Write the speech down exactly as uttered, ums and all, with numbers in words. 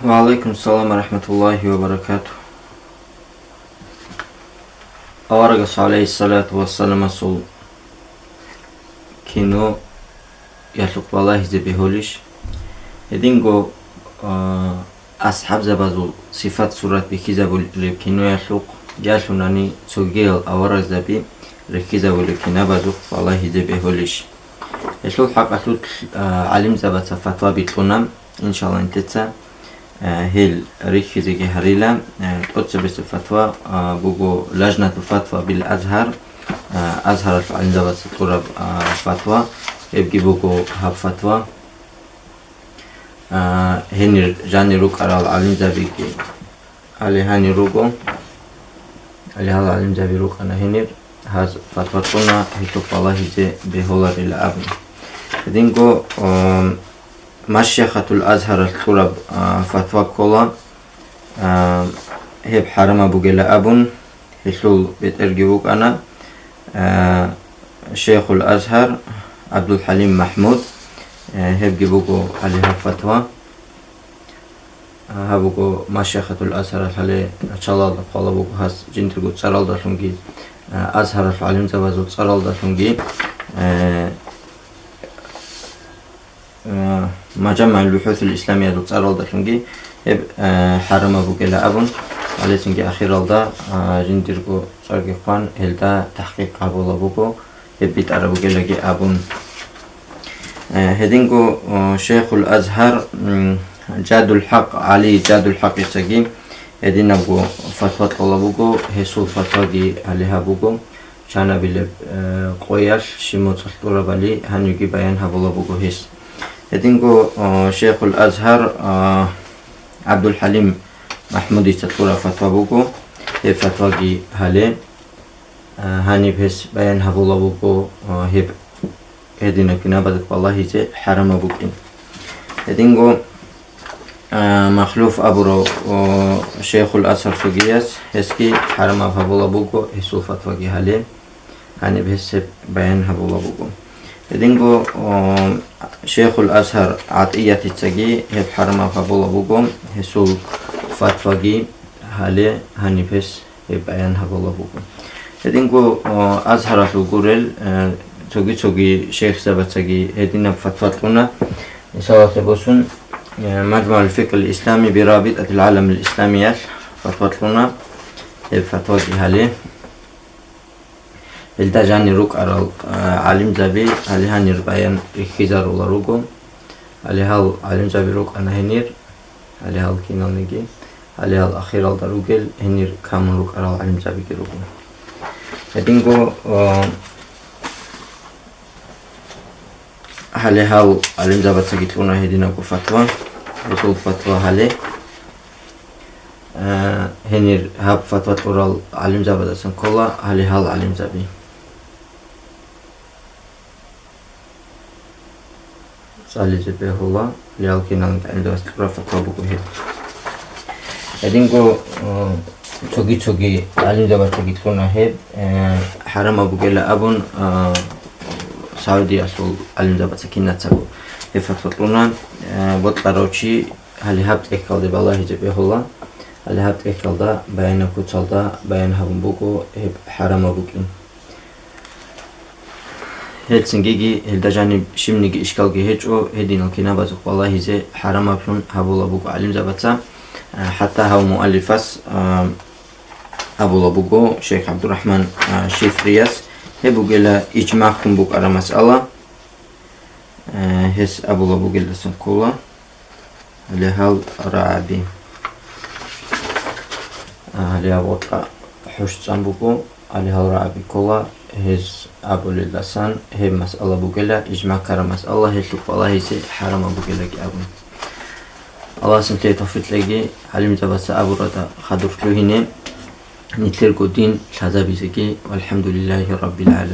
Ва алейкум салам ва рахматуллахи ва баракатух. Аварагас, гӀалайгьиссалату вассаламасул киноялъухъ балагьизе бегьулищ? Гьединго, а, асхӀабзабазул сифат-сурат бихьизабулеб киноялъухъ, ялъунани цогиял аварагзаби рихьизабулеб кинабазухъ балагьизе бегьулищ? Гьелъул хӀакъалъулъ, а, гӀалимзабаца фатва бикьуна, иншалла, нилъеца, а, гьел рихьизеги гьарила. А, тӀоцебесеб фатва, а, буго Лажнату фатва бил Азгьар, а, Азгьаралъул гӀалимзабаца кьураб, а, фатва, гьебги буго гьаб фатва. А, гьенир жанир рукӀарал гӀалимзабиги гьале гьанир руго. Гьале гьал гӀалимзаби рукӀана гьенир, гьаз фатва кьуна гьелъухъ балагьизе бегьуларила абун. Гьединго, ам, Машяхатул Азгьаралъ кьураб, а, фатва ккола, а, гьеб хӀарамаб бугела абун, гьелъул бетӀерги вукӀана, а, Шейхул Азгьар ГӀабдулхӀалим МахӀмуд, а, гьебги буго гьале гьаб фатва. Гьаб буго Машяхатул Азгьаралъ гьале началалда хъвала буго гьас жиндирго цӀаралдалъунги, а, Азгьаралъул гӀалимзабазул цӀаралдалъунги, э, э, МажамагӀул БухӀусул Исламиязул цӀаралдалъунги гьеб, э, хӀарамаб бугела абун, гьале цинги ахиралда, а, жиндирго цӀарги хъван, гьелда тахӀкъикъ гьабула буго. Гьеб битӀараб бугелаги абун. Э, гьединго, о, Шейхул Азгьар, м, Жадул ХӀакъ, ГӀали Жадул ХӀакъицаги гьединабго фатва кьола буго, гьесул фатваги гьале гьаб буго, чанабилеб, э, къоялъ щиб моцӀалъ кьурабали гьанивги баян гьабула буго гьес. Гьединго, о, Шейхул Азгьар, а, ГӀабдулхӀалим МахӀмудица кьураб фатва буго, гьеб фатваги гьале. А, гьаниб гьес баян гьабула вуго, а, гьеб гьединаб кинабазухъ балагьизе хӀарамаб букӀин. Гьединго, а, Махлуф абурав, о, Шейхул Азгьар цогияс гьесги хӀарамаб гьабула буго, гьесул фатваги гьале, гьаниб гьес гьеб баян гьабула буго. Гьединго, о, Шейхул Азгьар ГӀатӀиятицаги гьеб хӀарамаб гьабула буго, гьесул фатваги гьале, гьаниб гьес гьеб баян гьабула буго. Гьединго, о, Азгьаралъул гурел, э, цоги-цоги шейхзабацаги гьединаб фатва кьуна. Мисалалъе босун, э, МажмагӀул фикъгьил ислами би РабитӀатил гӀаламил исламиялъ фатва кьуна. Гьеб фатваги гьале. Гьелда жанир рукӀарал, э, гӀалимзаби гьале гьанир баян рихьизарула руго. Гьале гьал гӀалимзаби рукӀана гьенир, гьале гьал киналниги, гьале гьал ахиралда ругел гьенир камун рукӀарал гӀалимзабиги руго. Гьединго, э, гьале гьал гӀалимзабацаги кьуна гьединабго фатва, гьезул фатва гьале. Э, гьенир гьаб фатва кьурал гӀалимзабаздасан ккола гьале гьал гӀалимзаби. ЦӀализе бегьула, гьале гьал киналги гӀалимзабаз кьураб фатва буго гьеб. Гьединго, э, цоги-цоги гӀалимзабацаги кьуна гьеб, э, хӀарамаб бугела абун, э, Саудиялъул гӀалимзабаца кинацаго гьеб фатва кьуна, э, бокьарав чи Гьале гьаб тӀехьалде балагьизе бегьула. Гьале гьаб тӀехьалда баянаб куцалда баян гьабун буго гьеб хӀарамаб букӀин. Гьелцинги гьелда жаниб щибниги ишкалги гьечӀо, гьединал кинабазухъ балагьизе хӀарамаблъун гьабула буго гӀалимзабаца. А, хӀатта гьав муаллифас, а, абула буго, шейх ГӀабдурахӀман, а, Шифрияс, гьеб бугела ижмагӀ ккун букӀараб масъала. А, гьес абула бугелдасан ккола. Гьале гьал рагӀаби. А, гьале гьаб гъоркьа хӀуш цӀан буго, гьале гьал рагӀаби ккола, гьез абулелдасан, гьеб масъала бугела, ижмагӀ ккараб масъала, гьелъухъ балагьизе хӀарамаб бугелаги абун. Аллагьас нилъее тавфикъ кьеги, гӀалимзабаца абурада хадур лъугьине, нилъерго дин лъазабизеги. ВалхӀамдулиллагьи раббил гӀаламин.